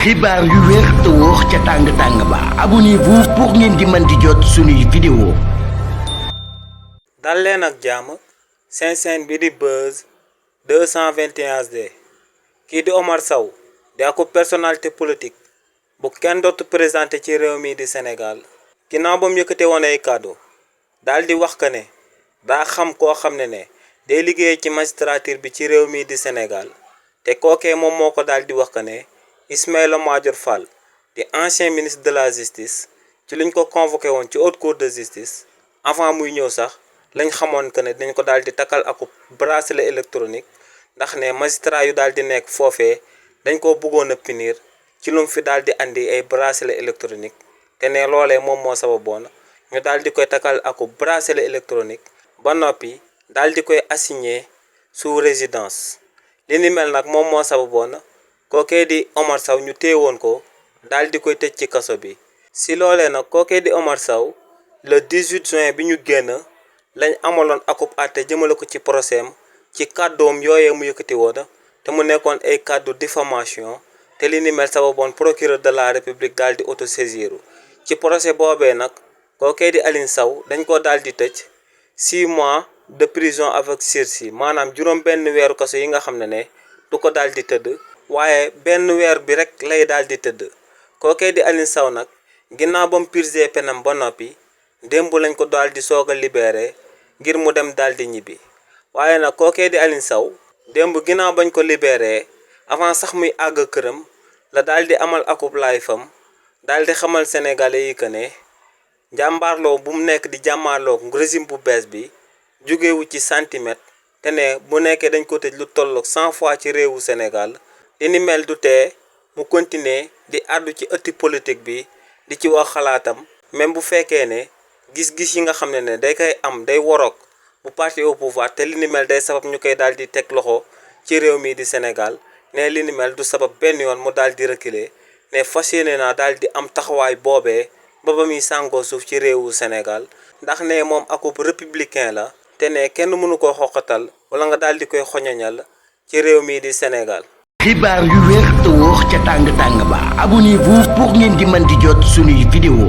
xibaar yu wér te wóor ca tàng ba abonnez-vous pour ngeen di mën di jot suñuy vidéo. dal leen ak jàmm seen bi di Buzz 221 HD kii di Omar Sow di ak personnalité politique bu kenn dootu présenté ci réew mi di Sénégal ginnaaw ba mu yëkkate woon ay kàddu daal di wax que ne daa xam koo xam ne day liggéey ci magistrature bi ci réew mi di Sénégal te kookee moom moo ko daal di wax que ne Ismaïla Madior Fall di ancien ministre de la justice ci liñ ko convoqué woon ci haute cour de justice avant muy ñëw sax lañ xamoon que ne dañ ko daal di takkal ak bracelet électronique ndax ne magistrat yu daal di nekk foofee dañ ko bëggoon a punir ci lu mu fi daal di andi ay bracelet électronique te ne loolee moom moo sababoon ñu daal di koy takkal ak bracelet électronique ba noppi daal di koy assigné sous résidence li ni mel nag moom moo sababoon kookee di Omar Sow ñu téewoon ko daal di koy tëj ci kaso bi si loolee nag kookee di Omar Sow le 18 juin bi ñu génn lañ amaloon akub àtte jëmale ko ci procès am ci kàddoom yooyee mu yëkkati woon te mu nekkoon ay kàddu diffamation te li ni mel sababoon procureur de la république daal di autosaisir ci procès boobee nag kookee di Alioune Sow dañ ko daal di tëj 6 mois de prison avec sursis maanaam juróom benn weeru kaso yi nga xam ne du ko daal di tëdd waaye benn weer bi rek lay daal di tëdd kookee di Alioune Sow nag ginnaaw ba mu purgé penam ba noppi démb lañ ko daal di soog a libéré ngir mu dem daal di ñibbi waaye nag kookee di Alioune Sow démb ginnaaw bañ ko libéré avant sax muy àgg këram la daal di amal akub live fam daal di xamal sénégalais yi que ne jàmbaarloo bu mu nekk di jàmmaarloo régime bu bees bi jógewu ci centimètre te ne bu nekkee dañ ko tëj lu tolloog 100 fois ci réewu Sénégal li ni mel du tee mu continuer di àddu ci ëtti politique bi di ci wax xalaatam même bu fekkee ne gis-gis yi nga xam ne day koy am day woroog bu parti au pouvoir te li ni mel day sabab ñu koy daal di teg loxo ci réew mi di Sénégal ne li ni mel du sabab benn yoon mu daal di reculer ne fas yéene naa daal di am taxawaay boobee ba muy sàngoo suuf ci réewu Sénégal ndax ne moom akub républicain la te ne kenn mënu koo xoqatal wala nga daal di koy xoñoñal ci réew mi di Sénégal. xibaar yu wér te wóor ca tàng ba abonnez-vous pour ngeen di mën di jot suñuy vidéo.